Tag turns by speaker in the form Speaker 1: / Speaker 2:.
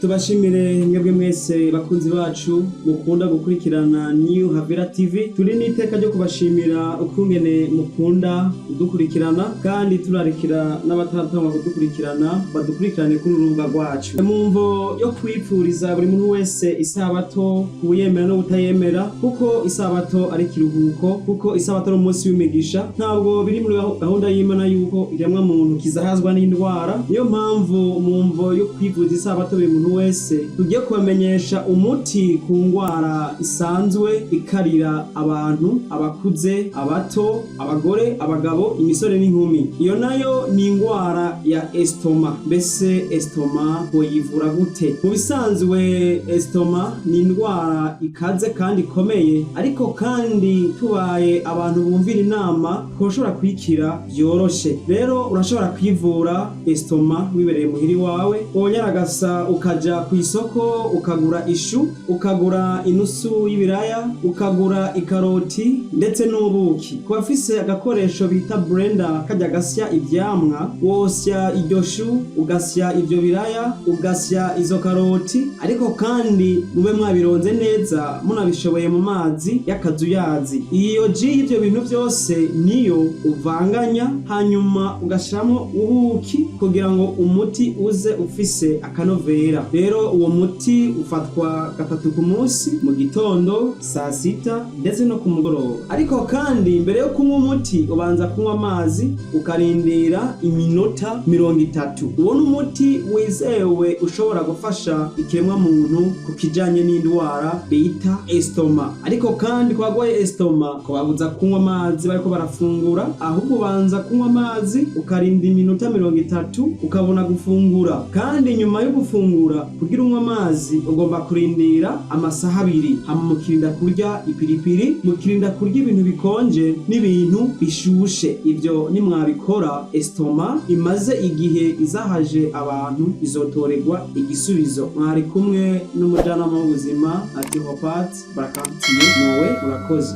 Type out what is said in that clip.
Speaker 1: Tubashimire mwebwe mwese bakunzi bacu mukunda gukurikirana New Havira TV. Turi n'iteka ryo kubashimira ukungene mukunda kudukurikirana, kandi turarikira n'abataratangwa kudukurikirana badukurikirane kuri uru rubuga rwacu. Mu mvo yo kwipfuriza buri muntu wese isabato, kuwuyemera no kutayemera, kuko isabato ari ikiruhuko, kuko isabato ari umunsi w'imigisha. Ntabwo biri muri gahunda y'Imana yuko ikiremwa muntu kizahazwa n'indwara. Niyo mpamvu mu mvo yo kwivuza isabato buri muntu wese, tugiye kubamenyesha umuti ku ndwara isanzwe ikarira abantu, abakuze, abato, abagore, abagabo, imisore n'inkumi. Iyo nayo ni indwara ya estomac. Mbese estomac woyivura gute? Mu bisanzwe estomac ni indwara ikaze kandi ikomeye, ariko kandi tubaye abantu bumvira inama twoshobora kwikira byoroshe. Rero urashobora kwivura estomac wibereye muhiri wawe. Wonyaragasa ukaja ku isoko, ukagura ishu, ukagura inusu y'ibiraya, ukagura ikaroti ndetse n'ubuki. Ku bafise agakoresho bita blender kajya gasya ivyamwa, wosya iryo shu, ugasya ivyo biraya, ugasya izo karoti, ariko kandi mube mwabironze neza munabishoboye mu mazi y'akazuyazi. Iyo jus y'ivyo bintu byose niyo uvanganya, hanyuma ugashiramwo ubuki kugira ngo umuti uze ufise akanovera. Rero uwo muti ufatwa gatatu ku munsi, mu gitondo, saa sita ndetse no ku mugoroba. Ariko kandi mbere yo kunywa umuti ubanza kunywa amazi, ukarindira iminota 30. Uwo ni umuti wizewe ushobora gufasha ikiremwa muntu ku kijanye n'indwara bita estomac. Ariko kandi ku bagwaye estomac, kubabuza kunywa amazi bariko barafungura, ahubwo ubanza kunywa amazi, ukarinda iminota 30, ukabona gufungura. Kandi nyuma yo gufungura, kugira unywe amazi ugomba kurindira amasaha 2. Hama mukirinda kurya ipiripiri, mukirinda kurya ibintu bikonje n'ibintu bishushe. Ivyo nimwabikora, estomac imaze igihe izahaje abantu izotorerwa igisubizo. Mwari kumwe n'umujanama w'ubuzima naturopathe Barakamfitiye Nowe. Murakoze.